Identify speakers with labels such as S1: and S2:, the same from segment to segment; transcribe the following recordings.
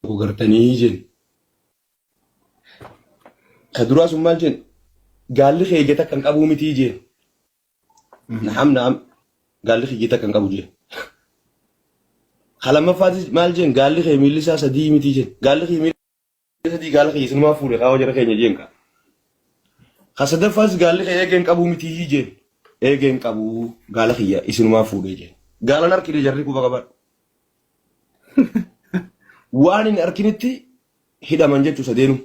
S1: Tokko gartanii jeen. Ka duraa sun maal jeen? Gaalli kee ija takka hin qabuu mitii jeen. Na'am na'am gaalli kee ija takka hin qabu jeen. Ka lammaffaatis maal jeen? Gaalli kee miilli isaa sadii mitii jeen. Gaalli kee miilli sadii gaala kee isinumaa fuudhe kaawwa jara keenya jeen ka. Ka sadaffaas gaalli kee eegeen qabuu mitii jeen. Eegeen qabuu gaala kiyya isinumaa fuudhee jeen. Gaalan harkine jarri quba qabadhu. Waan hin arkinitti hidhaman jechuu sadeenuu.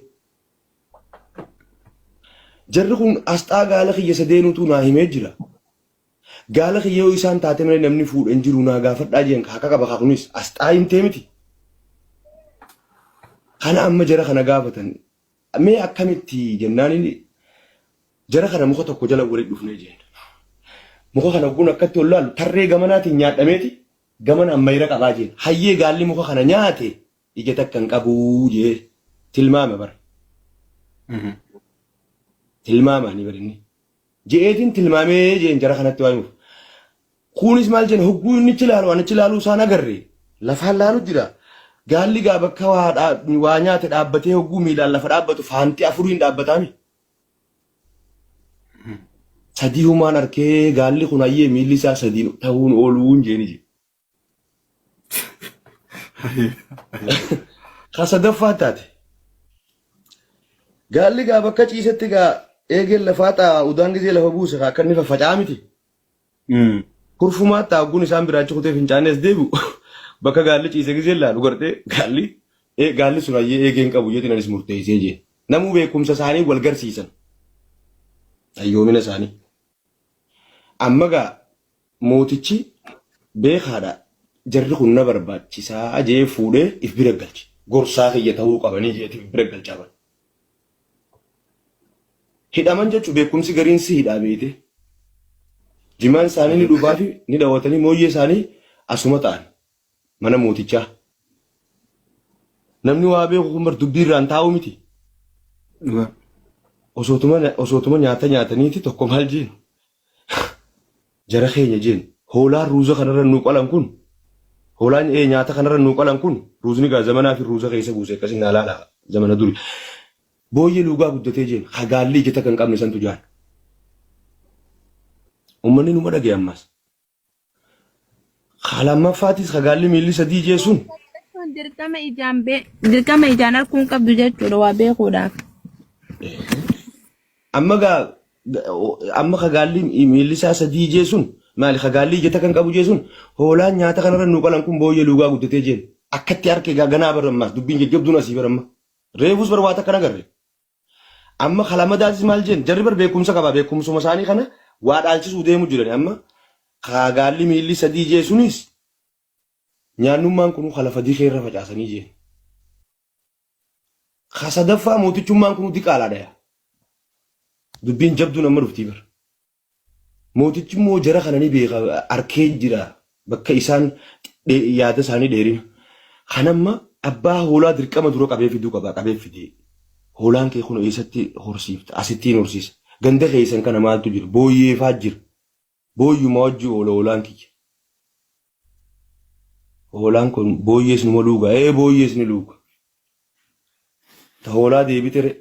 S1: Jarri kun asxaa gaala kiyya sadeenuutu naa himee jira. Gaala kiyya yoo isaan taate malee namni fuudhe hin jiru naa gaafadhaa jeen haqa qaba kaa kunis asxaa himtee miti. Kana amma jara kana gaafatan mee akkamitti jennaan inni jara kana muka tokko jala walitti dhufnee jeen. Muka kana kun akkatti ol laalu tarree gamanaatiin nyaadhameeti Gamanaan mayra qabaa jeen. Hayyee gaalli muka kana nyaate ija takka hin qabuu jee tilmaame bar. Tilmaamaani bar inni. Je'eetiin tilmaamee jeen jara kanatti waa himuuf. Kunis maal jeen hogguu inni achi laalu ani achi laaluu isaan agarre. Lafaan laalu jira. Gaalli gaa bakka waa dhaa- waa nyaate dhaabbatee hogguu miilaan lafa dhaabbatu faanti afuriin dhaabbataami. Sadii humaan arkee gaalli kun hayyee miilli isaa sadii ta'uun ooluun jeeni je. Ka sadaffaa taate. Gaalli gaa bakka ciisetti gaa eegeen lafaa xaa udaan gizee lafa buuse kaa akka inni faffaca'aa miti. Kurfumaa xaa ogguun isaan biraa achi kutee fincaanii as deebi'u bakka gaalli ciise gizee laalu gartee gaalli gaalli sun hayyee eegeen qabu jeetiin anis murteessee jee. Namuu beekumsa isaanii wal garsiisan. Hayyoomina isaanii. Amma gaa mootichi beekaadha jarri kun na barbaachisaa jee fuudhee if bira galche. Gorsaa kiyya ta'uu qabanii jeeti if bira galchaa bara. Hidhaman jechuun beekumsi gariin si hidhaa beeyte. Jimaan isaanii ni dhufaafi ni dhawatanii mooyyee isaanii asuma ta'an. Mana mootichaa. Namni waa beeku kun bar dubbii irraan taa'u miti.
S2: Dhugaa.
S1: Osootuma osootuma nyaata nyaataniiti tokko maal jeen? Jara keenya jeen hoolaan ruuza kanarra nuu qalan kun hoolaan ee nyaata kanarra nuu qalan kun ruuzni gaa zamanaa fi ruuza keessa buuse akkasii naa laala zamana duri. Booyyee luugaa guddatee jeen hagaalli ija takka hin qabne santu jaan. Uummanni numa dhagaye ammas. Ka lammaffaatis ka gaalli miilli sadii jee sun
S3: Jechuun dirqama ijaan bee dirqama ijaan arguu hin qabdu jechuudha waa beekuudhaaf.
S1: Amma gaa amma ka gaalli miilli isaa sadii jee sun maali ka gaalli ija takka hin qabu jee sun hoolaan nyaata kanarra nuu qalan kun booyyee luugaa guddatee jeen akkatti harke gaa ganaa bara ammaas dubbiin jajjabduun asii bara amma reefus bara waa takka nagarre. Amma ka lamadaatis maal jeen jarri bar beekumsa qaba beekumsuma isaanii kana waa dhaalchisuu deemu jirani amma ka gaalli miilli sadii jee sunis nyaannummaan kunuu ka lafa dikee irra facaasanii jeen. Ka sadaffaa mootichummaan kunuu diqaalaadha yaa. Dubbiin jabduun amma dhuftii bar. Mootichi immoo jara kana ni beeka arkee jira bakka isaan yaada isaanii dheerina. Kan amma abbaa hoolaa dirqama dura qabee fiduu qaba qabee fidee. Hoolaan kee kun eessatti horsiifta asittiin horsiisa. Ganda keessan kana maaltu jira booyyeefaa jira. Booyyuma wajji oola hoolaan kiyya. Hoolaan kun booyyees numa luuga ee booyyees ni luuga. Ta hoolaa deebite re.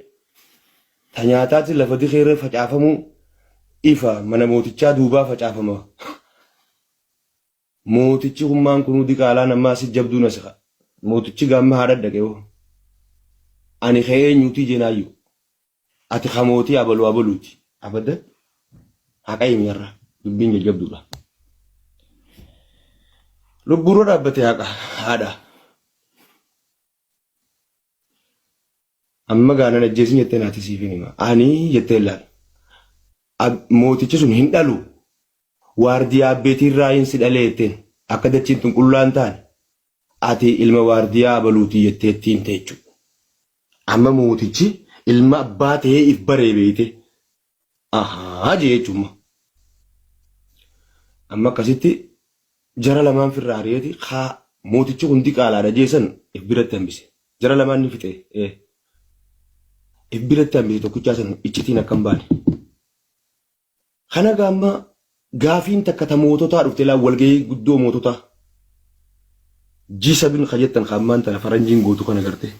S1: Ta nyaataati lafa dikee irra facaafamuu ifa mana mootichaa duubaa facaafama. Mootichi hummaan kunuu diqaalaan ammaa si jabduun asi ka. Mootichi gaamma haadha dhaqe hoo. Ani kee eenyuutii jeenaayyuu. Ati ka mootii abaluu abaluuti. Abadan haqa himi har'a dubbiin jajjabduudha. Lubbuurra dhaabbate haqa haadha. Amma gaa nan ajjeesin jettee naati siifin hima. Ani jettee laal. Mootichi sun hin dhalu. Waardiyaa abbeetii irraa hin si dhalee jetteen. Akka dachiin tun qullaa hin taane. Ati ilma waardiyaa abaluutii jettee ittiin ta'e jechuudha. Amma mootichi ilma abbaa ta'ee if baree beeyte. Ahaa jee jechuudha. Amma akkasitti jara lamaan firraa ari'eeti kaa mootichi kun diqaalaadha jee san if biratti hambise. Jara lamaan ni fixe. Ee. If biratti hambise tokkichaa san iccitiin akka hin baane. Kana gaa amma gaafiin takka ta moototaa dhufte laa walgahii guddoo moototaa. G7 ka jettan ka ammaan tana faranjiin gootu kana gartee.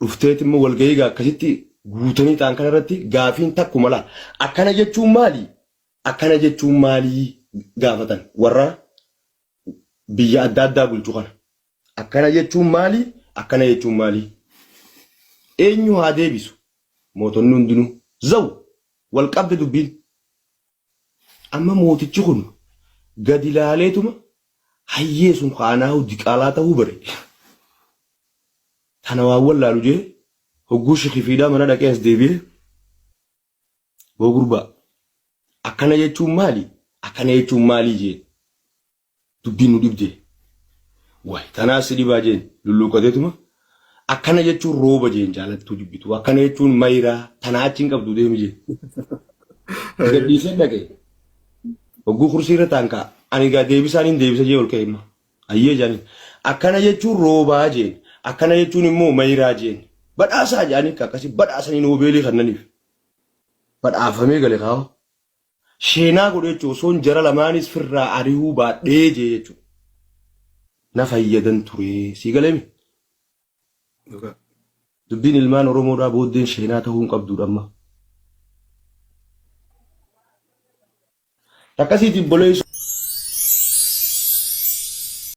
S1: Dhufteet immoo walgahii gaa akkasitti guutanii ta'an kana irratti gaafiin takkuma laa. Akkana jechuun maali? Akkana jechuun maali gaafatan warra biyya adda addaa bulchu kana. Akkana jechuun maali? Akkana jechuun maali? Eenyu haa deebisu? Mootonni hundinuu zaw wal qabde dubbiin. Amma mootichi kun gadi laaleetuma hayyee sun kaanaahu diqaalaa ta'uu bare. Tana waan wallaalu jee hogguu shikifiidhaa mana dhaqee as deebi'ee boo gurbaa akkana jechuun maali? Akkana jechuun maalii jeen. Dubbiin nu dhibde. Waay tanaas si dhibaa jeen lulluuqqateetuma akkana jechuun rooba jeen jaalattuu jibbitu akkana jechuun mayraa tanaa achi hin qabdu deemi jeen. Gadhiisee dhaqe. Hogguu kursii irra taan ka'a. Ani gaa deebisaan hin deebisa jee ol ka'e imma. Ayyee jaaniin. Akkana jechuun roobaa jeen. Akkana jechuun immoo mayraa jeen. Badhaasaa jaanii akkasii badhaasanii noobeelii kannaniif. Badhaafamee gale kaa'u. Sheenaa godhe jechuun osoon jara lamaanis firraa arihuu baadhee jee jechuudha. Na fayyadan ture. Sii galeemi?
S2: Dhugaa.
S1: Dubbiin ilmaan Oromoodhaa booddeen sheenaa ta'uu hin qabduudha amma. Takkasiitiin boleessu.